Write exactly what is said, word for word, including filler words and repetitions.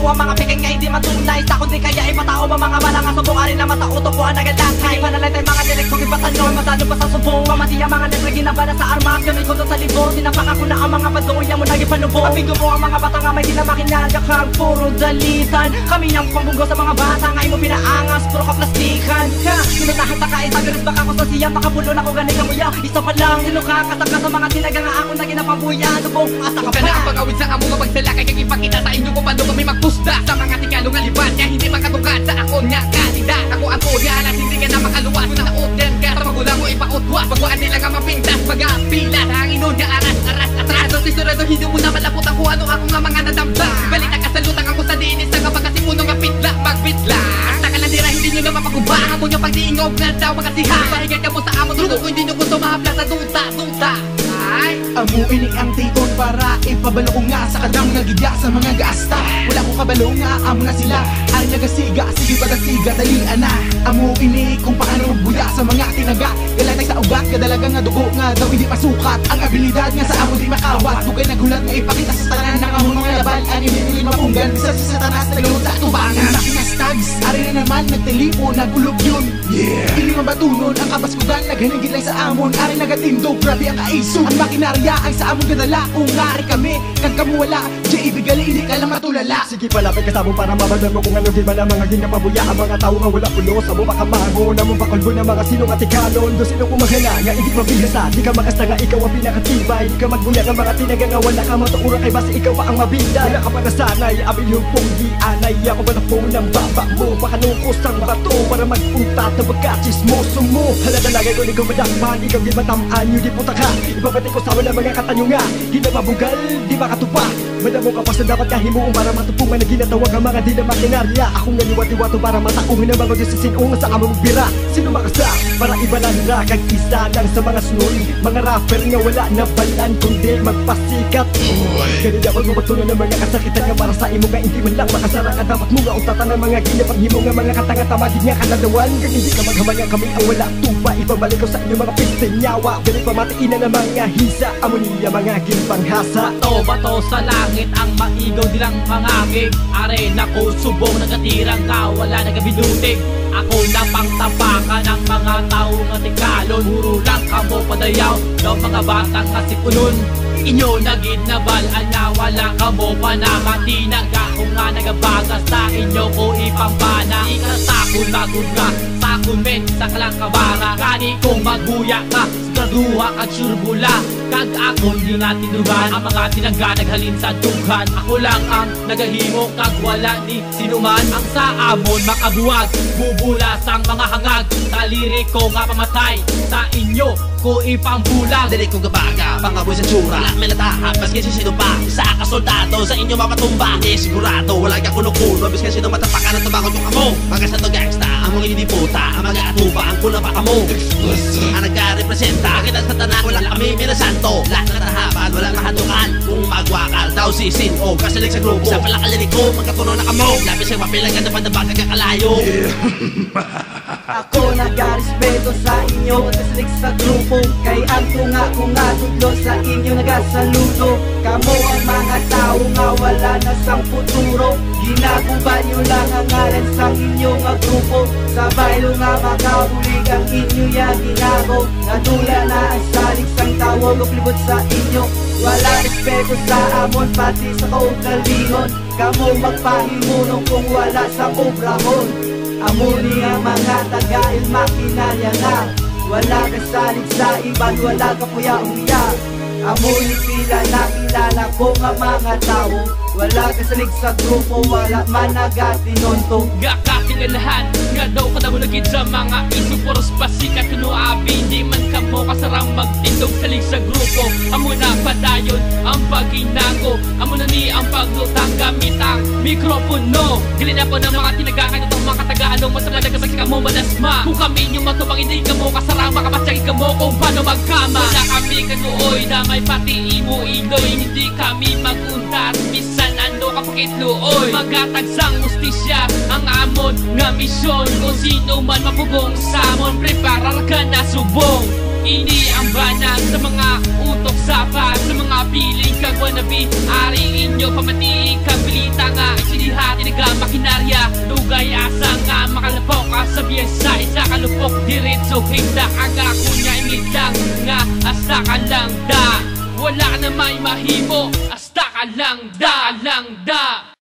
Ang mga pikin nga hindi matunay sa kundi kaya ipatao ang mga bala nga subong ari na matautok ko ang nagalakay. Panalay tay mga lirik kong ipatanom, madalo pa sa subong. Pamati ang mga libre ginabala sa armas, kami kundot sa libong. Sinapak ako na ang mga badong, iya mo naging panubong. Amigo mo ang mga bata nga may di na makinarga kang puro dalitan. Kami ang pambunggo sa mga bata nga imo pinaangas, puro kaplastikan. Ha, ginunahan ta ka, isa garis baka ko sa siya, pakapulo na ko gani kamuya. Isa pa lang, sino ka, kasaka sa mga tinaga nga ako na ginapabuya. Ano pong asa ka Kana ang pa? Pangawit sa amo nga pagsalakay kag ipakita sa inyo kung paano kami magpusda sa mga tingalo nga libat nga hindi makatungkad sa akon nga kalidad. Ako ang tuya, alas hindi ka na makaluwas. Kung nautyan ka sa magulang mo, ipautwa. Pagwaan nila nga mapintas, magapila sa hangin, unya aras, aras, atras. Sa istorya daw, hindi mo na malapot ang kung ano ako nga mga nadamda. Balita ka sa lutang ako sa diin, isa ka pagkasipuno nga pitla, magbitla. Ang taka lang dira, hindi nyo na mapaguba. Ako nga pagdiingob nga daw, mga siha. Pahigan ka mo sa amo, tulo ko, hindi nyo gusto mahapla sa duta, duta. Ay! Amo ini ang tion para ipabalo ko nga sa kadam nga gidya sa mga gasta. Wala ko kabalo nga amo na sila. Ari nagasiga, sige padasiga, dali ana. Amo ini kung paano magbuya sa mga tinaga. Galatay sa ugat, kadalaga nga dugo nga daw hindi masukat. Ang abilidad nga sa amo di makawat. Dugay naghulat nga ipakita sa tanan ang among mga laban. Ang hindi nila mapunggan, bisa si Satanas nagluta tubangan. Sa kinastags, ari na naman, nagtilipo, nagulog yun. Yeah! Ini mabatunon ang kabaskugan, naghanigid lang sa amon, ari nagatindog, grabe ang kaisog. Ang makinarya ay sa amon gadala, kung ngari kami, kag kamo wala, J A B gali, hindi ka lang matulala. Sige, palapit ka sa amon para mabadlan mo kung ano di man ang mga ginapabuya ang mga tawo nga wala pulos. Amo pa ka mango, na mo pakulbo ng mga sino nga tigalon. Do sino kung maghala nga hindi mabihasa, di ka makasta nga ikaw ang pinakatibay. Di ka magbuya ng mga tinaga nga wala ka matuura kay basi ikaw pa ang mabinda. Wala ka pa nasanay, abilhon pong di anay, ako ba na po ng baba mo, pakanukos ang bato para magpunta. Tabagka chismoso mo, hala talaga ko di ko madakpan. Ikaw di matamaan, yun di puta ka. Ipapatay ko sa wala mga katanyo nga, di na mabugal, di makatupa. Madamo ka pa sa dapat kahimuon para matupong man ang ginatawag ang mga di na makinarya. Akong naliwat-liwato para mataungan ang mga Diyos sa sinungan sa among bira. Sino makasa para ibalan ra kag isa lang sa mga sunoy? Mga rapper nga wala na balan kundi magpasikat. Uy! Kani dapat mo pagtunan ang mga kasakitan nga para sa imo nga hindi man lang makasara ka. Dapat mo nga untatan ang mga ginapanghimo nga mga katanga-tama, di nga kaladawan. Kag hindi ka maghamay nga kami ang wala tuba. Ipabalik ko sa inyo mga pistinyawa. Dili pamatiin na ng mga hisa. Amo niya mga ginpanghasa. Bato, bato sa langit ang maigaw, di lang mangakig. Arena ko subong nagatira nga wala nagabinutig. Ako na pang tapakan ang mga tawo nga tigalon. Puro lang kamo padayaw daw mga batang kasipunon. Inyo na gid nabalaan nga wala kamo panama. Tinaga ko nga nagabagas sa inyo ko ipampana. Di ka sa akon magubra, sa akon men, sa kalang kabara. Gani kung magbuya ka, siguraduha kag sure bula. Kag akon ginatindugan ang mga tinaga naghalin sa dughan. Ako lang ang nagahimo kag wala ni sino man ang sa amon makabuwag. Bubula sang mga hangag sa liriko nga pamatay, sa inyo ko ipambulag. Dili ko gabaga, pangaboy sa tsura. Wala may natahap, maski si sino pa. Sa ka soldado, sa inyo mapatumba. Di sigurado, wala ka kuno-kuno. Biskan sino matapakan ang tubangon yung amo. Mga sa to gangsta, ang mga hindi puta. Ang mga atuba, ang kuna pa kamo. Ang nagka-representa, kita sa tanan, wala kami minasanto. Lahat na tahapan, wala mahandukan. Kung magwakal daw si Sin o kasalig sa grupo. Sa pala kaliriko, magkatuno na kamo. Labi sa mapila ka dapat na baga ka kalayo. Ako nagarespeto sa inyo, kasalig sa grupo. Kay ang tunga ko nga tudlo sa inyo nagasaludo. Kamo ang mga tawo nga wala na sang futuro. Ginaguba nyo lang ang ngalan sang inyo nga grupo. Sa baylo nga makabulig ang inyo ya ginago. Nadula na ang salig sang tawo, maglibot sa inyo. Wala respeto sa amon, pati sa kaugalingon. Kamo magpahimuno kung wala sa obrahon. Amo ni ang mga taga-il makinarya na wala kasalig sa iban, wala kapuya-uya. Amo ni sila nakilala ko nga mga tawo, wala kasalig sa grupo, wala man nagatinuntog. Gakatingalahan nga daw kadamo na gid sa mga isog, puros pasikat kuno abi, di man kamo kasarang magtindog salig sa grupo. Amo na padayon ang paghinango. Amo na ni ang paglutang, gamit ang mikropono. Dili na po ng mga tinagangan itong mga Tagalog, mas talaga sa kamo madasma. Kung kami inyong matubang, hindi kamo kasarang, makapasyag kamo kung paano magkama. Wala kami kanuoy na may pati imo iloy, hindi kami mag-untat. Bisan ano ka pakitluoy, maghatag sang hustisya ang amon nga misyon. Kung sino man mapugong sa amon, preparar ka na subong. Ini ang Banang sa mga utok, sapa sa mga piling kag wannabe. Ari inyo pamati kag pilita nga isinihati nagamakinarya. Dugay asa nga makalapok ka sa biyesa, isa ka lupok diretso hinda. Aga ko niya imiglang nga hasta ka lang da. Wala na may mahimo, hasta ka lang da, lang da.